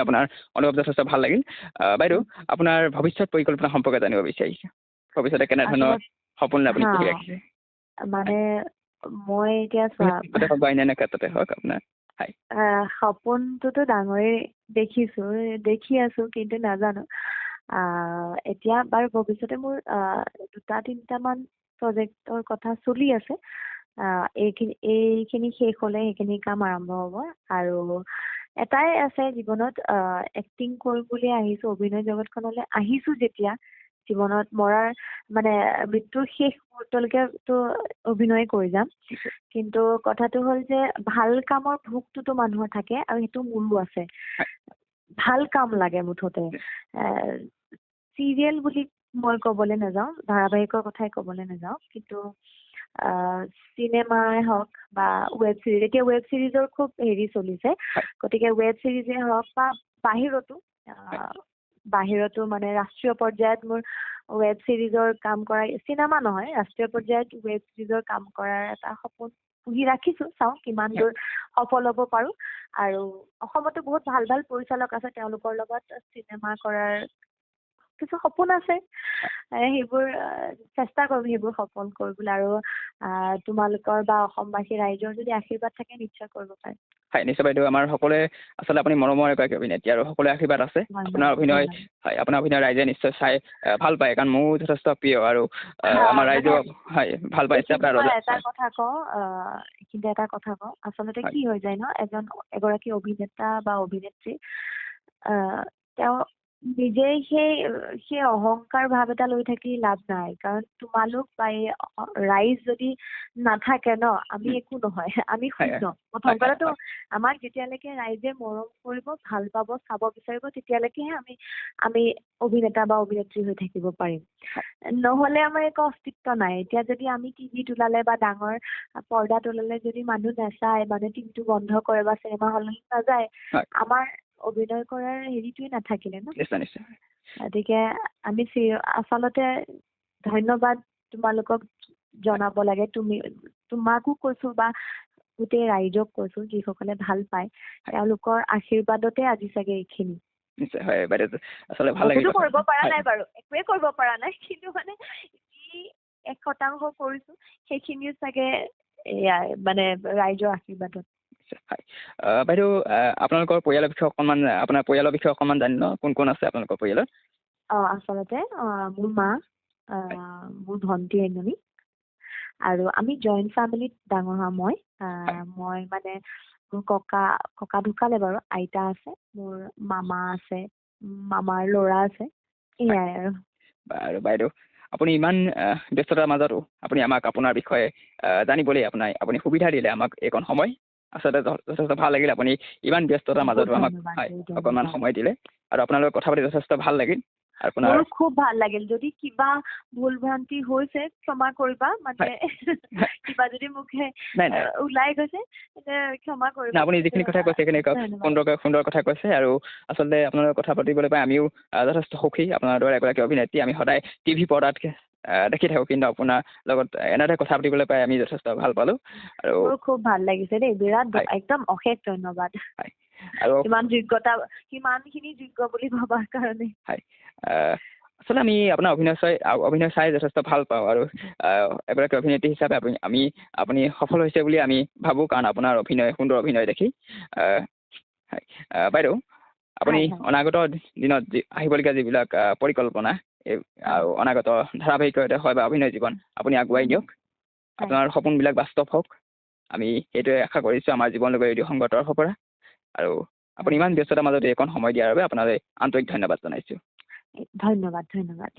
আপোনাৰ অনুভৱ যথেষ্ট ভাল লাগিল। বাইদেউ, আপোনাৰ ভৱিষ্যত পৰিকল্পনা সম্পৰ্কে জানিব বিচাৰিছোঁ। ভৱিষ্যতে কেনেধৰণৰ আচলতে সপোন আপুনি হা পুহি ৰাখিছে? মানে মই এতিয়া চোৱা হওক বা অন্যান্য ক্ষেত্ৰতে হওক আপোনাৰ। হয়। সপোনটোতো ডাঙৰেই দেখিছো, দেখি আছো, কিন্তু নাজানো। এতিয়া বাৰু ভৱিষ্যতে মোৰ 2-3টামান প্ৰজেক্টৰ কথা চলি আছে। এইখিনি শেষ হ'লে সেইখিনি কাম আৰম্ভ হ'ব। আৰু এটাই আছে জীৱনত, এক্টিং কৰিম বুলি আহিছো, অভিনয় জগতখনলৈ আহিছো যেতিয়া জীৱনত মৰাৰ মানে মৃত্যুৰ শেষ মুহূৰ্তলৈকেতো অভিনয়ে কৰি যাম। কিন্তু কথাটো হ'ল যে ভাল কামৰ ভোকটোতো মানুহৰ থাকে আৰু সেইটো মোৰো আছে। ভাল কাম লাগে মুঠতে। চিৰিয়েল বুলি মই ক'বলৈ নাযাওঁ, ধাৰাবাহিকৰ কথাই ক'বলৈ নাযাওঁ, কিন্তু চিনেমাই হওক বা ৱেব চিৰিজ, এতিয়া ৱেব চিৰিজৰ খুব হেৰি চলিছে, গতিকে ৱেব চিৰিজে হওক বা বাহিৰতো মানে ৰাষ্ট্ৰীয় পৰ্যায়ত মোৰ ৱেব চিৰিজৰ কাম কৰা, চিনেমা নহয়, ৰাষ্ট্ৰীয় পৰ্যায়ত ৱেব চিৰিজৰ কাম কৰাৰ এটা সপোন পুহি ৰাখিছো। চাওঁ কিমান দূৰ সফল হ'ব পাৰো। আৰু অসমতো বহুত ভাল ভাল পৰিচালক আছে, তেওঁলোকৰ লগত চিনেমা কৰাৰ কিছু সপোন আছে। সেইবোৰ চেষ্টা কৰিম সেইবোৰ সফল কৰিবলৈ। আৰু তোমালোকৰ বা অসমবাসী ৰাইজৰ যদি আশীৰ্বাদ থাকে নিশ্চয় কৰিব পাৰিম। হয়, নিশ্চয় বাইদেউ, আমাৰ সকলোৱে আচলতে আপুনি মৰমৰ এগৰাকী অভিনেত্ৰী আৰু সকলোৱে আশীৰ্বাদ আছে। আপোনাৰ অভিনয়, হয়, আপোনাৰ অভিনয় ৰাইজে নিশ্চয় চাই ভাল পায়, কাৰণ মোৰো যথেষ্ট প্ৰিয় আৰু আমাৰ ৰাইজেও হয় ভাল পাইছে আপোনাৰ মই এটা কথা কওঁ, কিন্তু এটা কথা কওঁ, আচলতে কি হৈ যায় ন, এগৰাকী অভিনেতা বা অভিনেত্ৰী, তেওঁ নিজেই সেই অহংকাৰ ভাৱ এটা লৈ থাকি লাভ নাই। কাৰণ তোমালোক বা এই ৰাইজ যদি নাথাকে ন, আমি একো নহয়, আমি শূন্য। প্ৰথম কথাটো আমাক যেতিয়ালৈকে ৰাইজে মৰম কৰিব, ভাল পাব, চাব বিচাৰিব, তেতিয়ালৈকেহে আমি অভিনেতা বা অভিনেত্ৰী হৈ থাকিব পাৰিম। নহ'লে আমাৰ একো অস্তিত্ব নাই। এতিয়া যদি আমি টিভিত ওলালে বা ডাঙৰ পৰ্দাত ওলালে যদি মানুহ নাচায়, মানুহে টিভিটো বন্ধ কৰে বা চিনেমা হললৈ নাযায়, আমাৰ অভিনয় কৰাৰ হেৰিটোৱে নাথাকিলে ন। নিশ্চয়, নিশ্চয়। গতিকে আমি আচলতে ধন্যবাদ তোমালোকক জনাব লাগে, তোমাকো কৈছো বা গোটেই ৰাইজক কৈছো, যিসকলে ভাল পায় তেওঁলোকৰ আশীৰ্বাদতে আজি চাগে এইখিনি। নিশ্চয় হয় বাইদেউ, আচলতে ভাল লাগিল একো কথা। কৰিব পৰা নাই বাৰু, একোৱে কৰিব পৰা নাই, কিন্তু মানে যি 1% কৰিছো সেইখিনিও চাগে এয়া মানে ৰাইজৰ আশীৰ্বাদত। হয়। বাইদেউ, আপোনালোকৰ পৰিয়ালৰ বিষয়ে অকণমান, আপোনাৰ পৰিয়ালৰ বিষয়ে অকণমান জানি লওঁ, কোন কোন আছে আপোনালোকৰ পৰিয়ালত? আচলতে, মোৰ মা, মোৰ ভণ্টি এজনী, আৰু আমি জইণ্ট ফেমিলিত ডাঙৰ হোৱা মই। মই মানে মোৰ ককা ঢুকালে বাৰু, আইতা আছে, মোৰ মামা আছে, মামাৰ ল'ৰা আছে, এয়াই আৰু। বাৰু বাইদেউ, আপুনি ইমান ব্যস্ততাৰ মাজতো আপুনি আমাক আপোনাৰ বিষয়ে জানিবলৈ আপুনি সুবিধা দিলে আমাক এইকণ সময়। আচলতে যথেষ্ট ভাল লাগিল, আপুনি ইমান ব্যস্ততাৰ মাজতো বহুত আমাক ধন্যবাদ, বহুত ধন্যবাদ। অকণমান সময় দিলে আৰু আপোনাৰ লগত কথা পাতি যথেষ্ট ভাল লাগিল। আপোনাৰ মোৰো খুব ভাল লাগিল। যদি কিবা ভুল ভ্ৰান্তি হৈছে ক্ষমা কৰিবা, মানে কিবা যদি মুখে নাই, নাই। ওলাই গৈছে তেন্তে ক্ষমা কৰিবা। নাই, আপুনি যিখিনি কথা কৈছে সেইখিনি ধন্যবাদ। সুন্দৰ কথা কৈছে। আৰু আচলতে আপোনাৰ লগত কথা পাতিবলৈ পাই আমিও যথেষ্ট সুখী। আপোনাৰ দৰে এগৰাকী অভিনেত্ৰী আমি সদায় টিভি পৰ্দাত দেখি থাকোঁ, কিন্তু আপোনাৰ লগত এনেদৰে কথা পাতিবলৈ পাই আমি যথেষ্ট ভাল পালোঁ। আৰু মোৰ খুব ভাল লাগিছে দেই, বিৰাট একদম অশেষ ধন্যবাদ। আৰু সিমানখিনি যোগ্য বুলি ভবাৰ কাৰণে। আচলতে আমি আপোনাৰ অভিনয় চাই যথেষ্ট ভাল পাওঁ। আৰু এগৰাকী অভিনেত্ৰী হিচাপে আপুনি সফল হৈছে বুলি আমি ভাবোঁ, কাৰণ আপোনাৰ সুন্দৰ অভিনয় দেখি। বাইদেউ, আপুনি অনাগত দিনত আহিবলগীয়া যিবিলাক পৰিকল্পনা, এই আৰু অনাগত ধাৰাবাহিকতে হয় বা অভিনয় জীৱন আপুনি আগুৱাই নিয়ক, আপোনাৰ সপোনবিলাক বাস্তৱ হওক, আমি সেইটোৱে আশা কৰিছোঁ আমাৰ জীৱন লগৰী ৰেডিঅ' সংঘৰ তৰফৰ পৰা। আৰু আপুনি ইমান ব্যস্ততাৰ মাজত এইকণ সময় দিয়াৰ বাবে আপোনালৈ আন্তৰিক ধন্যবাদ জনাইছোঁ। ধন্যবাদ, ধন্যবাদ।